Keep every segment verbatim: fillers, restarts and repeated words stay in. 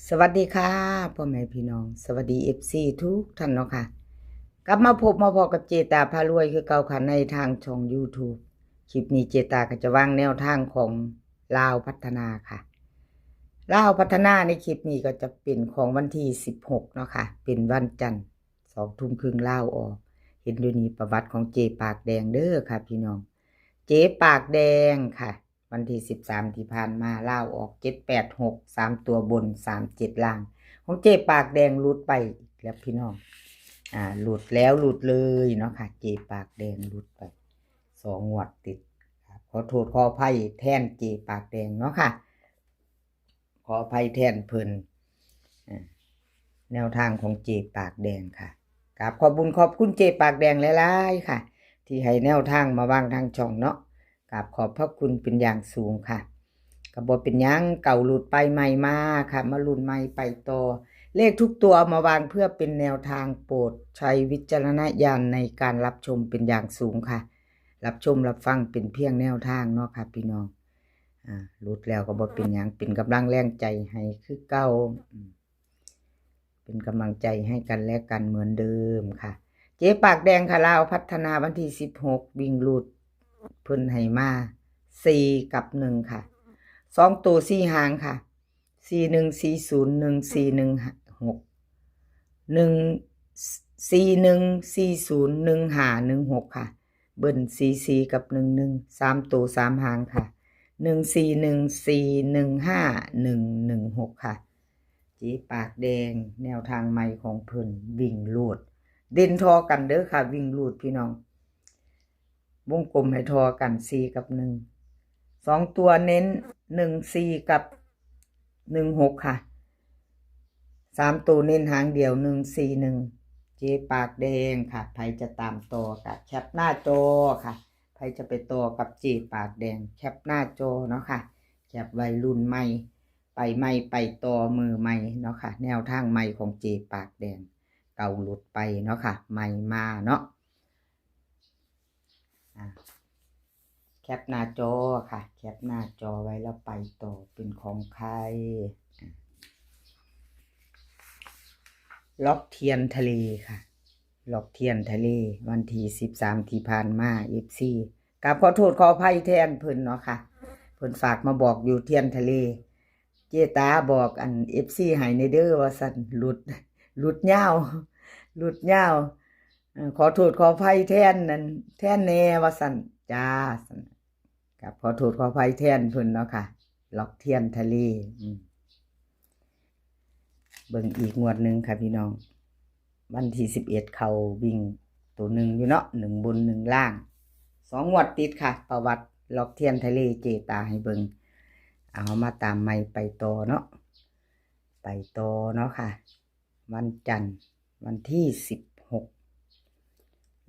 สวัสดีค่ะ พ่อแม่พี่น้อง สวัสดี เอฟซี ทุกท่านเนาะค่ะ กลับมาพบมาพอกับเจตาพารวยคือเก่าค่ะ ในทางช่อง YouTube คลิปนี้เจตาก็จะวางแนวทางของลาวพัฒนาค่ะ ลาวพัฒนาในคลิปนี้ก็จะเป็นของวันที่ สิบหก เนาะค่ะ เป็นวันจันทร์ สองทุ่มครึ่งลาวออก เห็นอยู่นี่ประวัติของเจปากแดงเด้อค่ะพี่น้อง เจปากแดงค่ะ วันที่ สิบสาม ที่ผ่านมาลาวออก เจ็ดแปดหก สามตัวบน สามเจ็ด ล่าง ของเจปากแดงหลุดไปอีกแล้วพี่น้อง อ่า หลุดแล้วหลุดเลยเนาะค่ะ เจปากแดงหลุดไป สองงวดติด ครับ ขอโทษขออภัยแทนเจปากแดงเนาะค่ะ ขออภัยแทนเพิ่น อ่า แนวทางของเจปากแดงค่ะ กราบขอบบุญขอบคุณเจปากแดงหลายๆค่ะ ที่ให้แนวทางมาวางทางช่องเนาะ กราบขอบพระคุณเป็นอย่างสูงค่ะ ก็บ่เป็นหยัง เก่าหลุดไปใหม่มาค่ะ มาลุ้นใหม่ไปต่อ เลขทุกตัวเอามาวางเพื่อเป็นแนวทาง โปรดใช้วิจารณญาณในการรับชมเป็นอย่างสูงค่ะ รับชมรับฟังเป็นเพียงแนวทางเนาะค่ะพี่น้อง อ่า หลุดแล้วก็บ่เป็นหยัง เป็นกำลังแรงใจให้คือเก่า อืม เป็นกำลังใจให้กันและกันเหมือนเดิมค่ะ เจปากแดงค่ะ ลาวพัฒนาวันที่ สิบหก วิ่งหลุด เพิ่นให้มา สี่ กับ หนึ่ง ค่ะ สองตัวสี่หางค่ะ สี่หนึ่ง สี่ศูนย์ หนึ่งสี่ หนึ่งหก หนึ่ง สี่หนึ่ง สี่ศูนย์ หนึ่งห้า หนึ่งหก ค่ะ เบิ้ล สี่สี่ กับ หนึ่งหนึ่ง สามตัวสามหางค่ะ หนึ่งสี่หนึ่ง สี่หนึ่งห้า หนึ่งหนึ่งหก ค่ะ เจปากแดง แนวทางใหม่ของเพิ่น วิ่งหลุด เด่นทอกันเด้อค่ะ วิ่งหลุดพี่น้อง วงกลมให้ทอกัน สี่ กับ หนึ่ง สองตัวเน้น หนึ่งสี่ กับ หนึ่งหก ค่ะ สามตัวเน้นหางเดียว หนึ่งสี่หนึ่ง เจปากแดงค่ะ ใผจะตามต่อก็แคปหน้าจอค่ะ ใผจะไปต่อกับเจปากแดง แคปหน้าจอเนาะค่ะ แคปไว้ลุ้นใหม่ ไปใหม่ไปต่อมือใหม่เนาะค่ะ แนวทางใหม่ของเจปากแดง เก่าหลุดไปเนาะค่ะ ใหม่มาเนาะ อ่ะ แคปหน้าจอค่ะ แคปหน้าจอไว้แล้วไปต่อ เป็นของใคร อ่ะ ล็อกเทียนทะเลค่ะ ล็อกเทียนทะเล วันที่ สิบสาม ที่ผ่านมา เอฟซี กราบขอโทษขออภัยแทนเพิ่นเนาะค่ะ เพิ่นฝากมาบอกอยู่เทียนทะเล เจตาบอกอัน เอฟซี ให้แหน่เด้อว่าซั่น หลุด หลุดยาว หลุดยาว เอ่อ ขอโทษขออภัยแทนนั่น แทนแหน่ว่าซั่น จ้า ซั่น ครับ ขอโทษขออภัยแทนเพิ่นเนาะค่ะ ล็อกเทียนทะเล อืม เบิ่งอีกงวดหนึ่งค่ะพี่น้อง วันที่ สิบเอ็ด เข้าวิ่งตัวหนึ่งอยู่เนาะ หนึ่งบนหนึ่งล่าง สองงวดติดค่ะ ประวัติล็อกเทียนทะเลเจตาให้เบิ่ง เอามาตามใหม่ไปต่อเนาะ ไปต่อเนาะค่ะ วันจันทร์ วันที่ สิบหก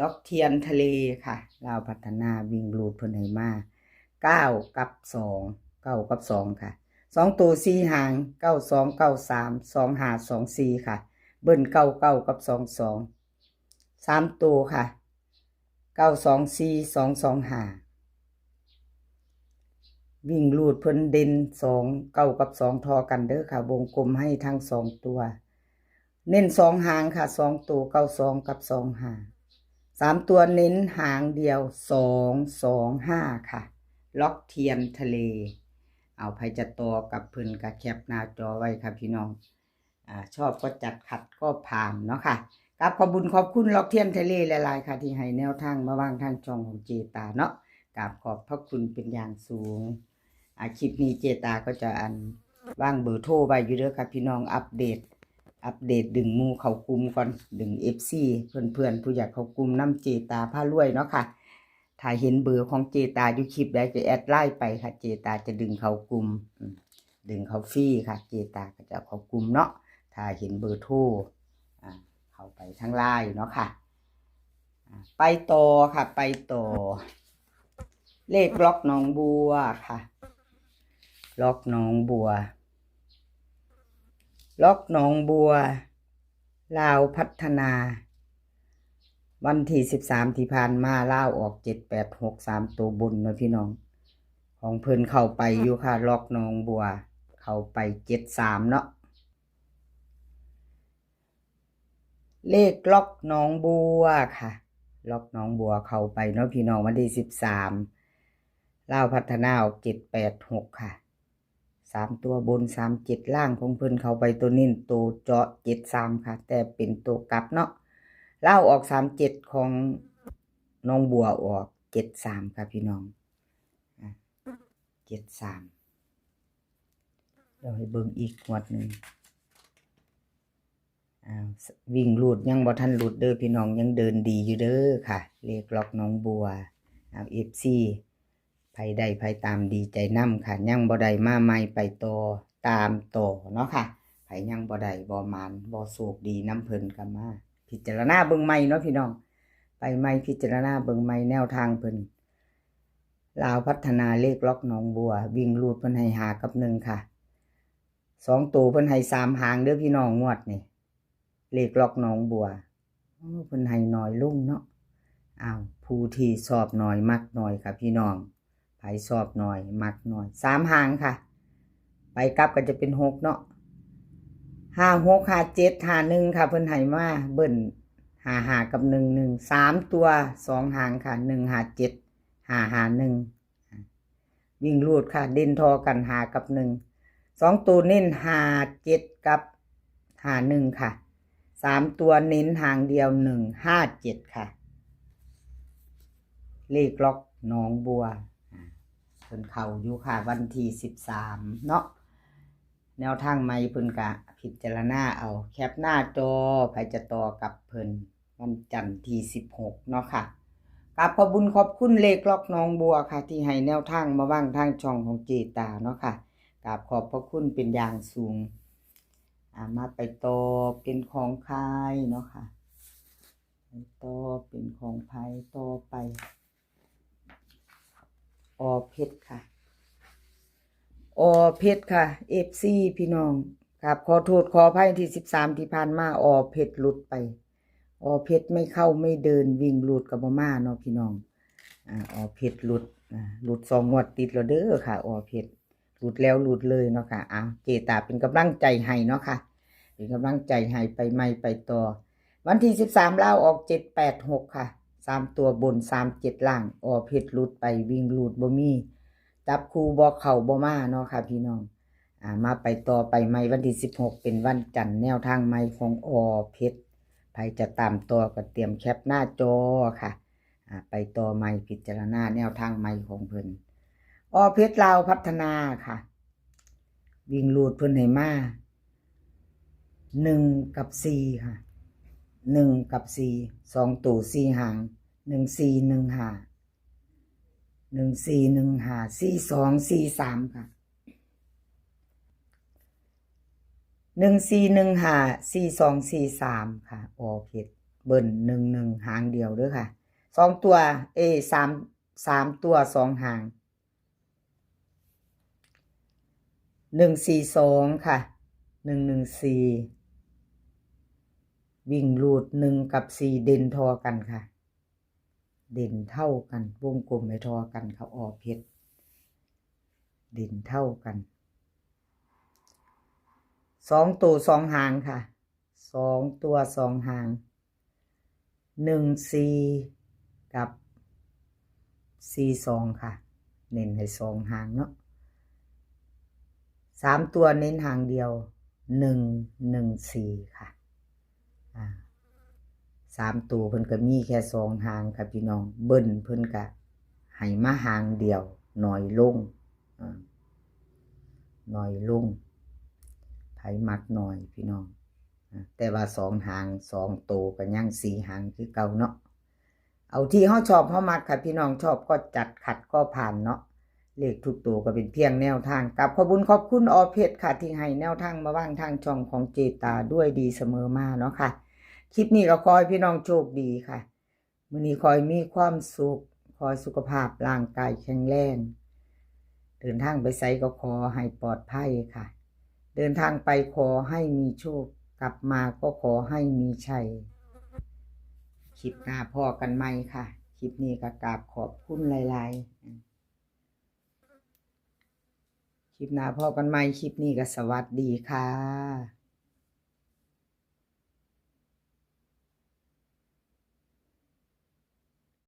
ล็อกเทียนทะเลค่ะ ลาวพัฒนาวิ่งหลุดเพิ่นให้มา เก้า กับ สอง เก้า กับ สอง ค่ะ สองตัวสี่หาง เก้าสอง เก้าสาม สองห้า สองสี่ ค่ะ เบิ้ล เก้าเก้า กับ สองสอง สามตัวค่ะ เก้าสองสี่ สองสองห้า วิ่งหลุดเพิ่นเด่น สอง เก้า กับ สอง ทอกันเด้อค่ะ วงกลมให้ทั้งสองตัว เน้นสองหางค่ะ สองตัว เก้าสอง กับ สองห้า สามตัวเน้นหางเดียว สองสองห้า ค่ะ ล็อกเทียนทะเล เอา ไผจะต่อกับเพิ่นก็แคปหน้าจอไว้ค่ะพี่น้อง อ่า ชอบก็จัด ขัดก็ผ่านเนาะค่ะ กราบขอบบุญขอบคุณล็อกเทียนทะเลหลายๆค่ะ ที่ให้แนวทางมาวางทางช่องของเจตาเนาะ กราบขอบพระคุณเป็นอย่างสูง อ่า คลิปนี้เจตาก็จะอันวางเบอร์โทรไว้อยู่เด้อค่ะพี่น้อง อัปเดต อัปเดตดึงหมู่เข้ากลุ่มก่อน ดึง เอฟซี เพื่อนๆ ผู้อยากเข้ากลุ่มนำเจตาพารวยเนาะค่ะ ถ้าเห็นเบอร์ของเจตาอยู่คลิปใดก็แอดไลน์ไปค่ะ เจตาจะดึงเข้ากลุ่ม อืม ดึงเข้าฟรีค่ะ เจตาก็จะเข้ากลุ่มเนาะ ถ้าเห็นเบอร์โทร อ่า เข้าไปทางไลน์เนาะค่ะ อ่า ไปต่อค่ะ ไปต่อ เลขล็อกหนองบัวค่ะ ล็อกหนองบัว ล็อกหนองบัว ลาวพัฒนา วันที่ สิบสาม ที่ผ่านมาลาวออก เจ็ดแปดหก สามตัวบนเนาะพี่น้อง ของเพิ่นเข้าไปอยู่ค่ะ ล็อกหนองบัว เข้าไป เจ็ดสาม เนาะ เลขล็อกหนองบัวค่ะ ล็อกหนองบัวเข้าไปเนาะพี่น้อง วันที่สิบสาม ลาวพัฒนาออกเจ็ดแปดหกค่ะ สามตัวบน สามเจ็ด ล่างของเพิ่นเข้าไป ตัวเน้นตัวเจาะ เจ็ดสาม ค่ะ แต่เป็นตัวกลับเนาะ ลาวออก สามเจ็ด ของหนองบัวออก เจ็ดสาม ค่ะพี่น้อง อ่ะ เจ็ดสาม เดี๋ยวให้เบิ่งอีกงวดหนึ่ง อ่า วิ่งรูดยังบ่ทันหลุดเด้อพี่น้อง ยังเดินดีอยู่เด้อค่ะ เลขล็อกหนองบัว เอา เอฟซี ไผได้ไผตามดีใจนำค่ะ ยังบ่ได้มาใหม่ไปต่อ ตามต่อเนาะค่ะ ไผยังบ่ได้บ่หมานบ่โชคดีนำเพิ่นก็มา พิจารณาเบิ่งใหม่เนาะพี่น้อง ไปใหม่พิจารณาเบิ่งใหม่แนวทางเพิ่น ลาวพัฒนาเลขล็อกหนองบัว วิ่งรูดเพิ่นให้ห้ากับหนึ่งค่ะ สองตัวเพิ่นให้สามหางเด้อพี่น้องงวดนี่ เลขล็อกหนองบัว โอ้ เพิ่นให้น้อยลงเนาะ อ้าว ผู้ที่ชอบน้อยมักน้อยค่ะพี่น้อง ไผชอบน้อยมักน้อย สามหางค่ะ ไปกลับก็จะเป็นหกเนาะ ห้าหก ห้าเจ็ด ห้าหนึ่ง ค่ะ เพิ่นให้มาเบิ้ล ห้าห้า กับ หนึ่งหนึ่ง สามตัวสองหางค่ะ หนึ่งห้าเจ็ด ห้าห้าหนึ่ง วิ่งรูดค่ะ เด่นทอกัน ห้ากับหนึ่ง สองตัวเน้น ห้าเจ็ด กับ ห้าหนึ่ง ค่ะ สามตัวเน้นหางเดียว หนึ่งห้าเจ็ด ค่ะ เลขล็อกหนองบัว อ่า เพิ่นเข้าอยู่ค่ะ วันที่สิบสามเนาะ แนวทางใหม่เพิ่นกะพิจารณาเอา แคปหน้าจอ ไผจะต่อกับเพิ่น วันจันทร์ที่สิบหกเนาะค่ะ กราบขอบบุญขอบคุณเลขล็อกหนองบัวค่ะ ที่ให้แนวทางมาวางทางช่องของเจตาเนาะค่ะ กราบขอบพระคุณเป็นอย่างสูง อ่า มาไปต่อเป็นของใครเนาะค่ะ ไปต่อเป็นของใครต่อไป อ.เพชรค่ะ อ.เพชรค่ะ เอฟซี พี่น้อง ครับ ขอโทษขออภัยที่สิบสามที่ผ่านมา อ.เพชรหลุดไป อ.เพชรไม่เข้าไม่เดิน วิ่งรูดก็บ่มาเนาะพี่น้อง อ่า อ.เพชรหลุด อ่า หลุดสองงวดติดแล้วเด้อค่ะ อ.เพชรหลุดแล้วหลุดเลยเนาะค่ะ เอา เจตาเป็นกำลังใจให้เนาะค่ะ เป็นกำลังใจให้ไปใหม่ไปต่อ วันที่สิบสามลาวออก เจ็ดแปดหก ค่ะ สามตัวบน สามเจ็ด ล่าง อ.เพชรหลุดไป วิ่งรูดบ่มี จับคู่บ่เข้าบ่มาเนาะค่ะพี่น้อง อ่า มาไปต่อไปใหม่วันที่สิบหก เป็นวันจันทร์ แนวทางใหม่ของ อ.เพชร ไผจะตามต่อก็เตรียมแคปหน้าจอค่ะ อ่า ไปต่อใหม่พิจารณาแนวทางใหม่ของเพิ่น อ.เพชรลาวพัฒนาค่ะ วิ่งรูดเพิ่นให้มา หนึ่งกับสี่ค่ะ หนึ่งกับสี่ สองตัวสี่หาง หนึ่งสี่ หนึ่งห้า หนึ่งสี่ หนึ่งห้า สี่สอง สี่สาม ค่ะ หนึ่งสี่ หนึ่งห้า สี่สอง สี่สาม ค่ะ อ.เพชร เบิ้ล หนึ่งหนึ่ง หางเดียวเด้อค่ะ สองตัว เอ สาม สามตัวสองหาง หนึ่งสี่สอง ค่ะ หนึ่งหนึ่งสี่ วิ่งรูด หนึ่งกับสี่ เด่นทอกันค่ะ เด่นเท่ากัน วงกลมให้ทอกันค่ะ อ.เพชร เด่นเท่ากัน สองตัวสองหางค่ะ สองตัวสองหาง หนึ่งสี่ กับ สี่สอง ค่ะ เน้นให้สองหางเนาะ สามตัวเน้นหางเดียว หนึ่งหนึ่งสี่ ค่ะ อ่า สามตัวเพิ่นก็มีแค่สองหางค่ะพี่น้อง เบิ้ลเพิ่นก็ให้มาหางเดียว น้อยลง อ่า น้อยลง ไผมักน้อยพี่น้อง อ่า แต่ว่าสองหาง สองตัวก็ยังสี่หางคือเก่าเนาะ เอาที่เฮาชอบเฮามักค่ะพี่น้อง ชอบก็จัด ขัดก็ผ่านเนาะ เลขทุกตัวก็เป็นเพียงแนวทาง กราบขอบบุญขอบคุณ อ.เพชร ค่ะ ที่ให้แนวทางมาวางทางช่องของเจตาด้วยดีเสมอมาเนาะค่ะ คลิปนี้ก็ขอให้พี่น้องโชคดีค่ะ มื้อนี้ขอให้มีความสุข ขอให้สุขภาพร่างกายแข็งแรง เดินทางไปไสก็ขอให้ปลอดภัยค่ะ เดินทางไปขอให้มีโชค กลับมาก็ขอให้มีชัย คลิปหน้าพ้อกันใหม่ค่ะ คลิปนี้ก็กราบขอบคุณหลายๆ คลิปหน้าพ้อกันใหม่ คลิปนี้ก็สวัสดีค่ะ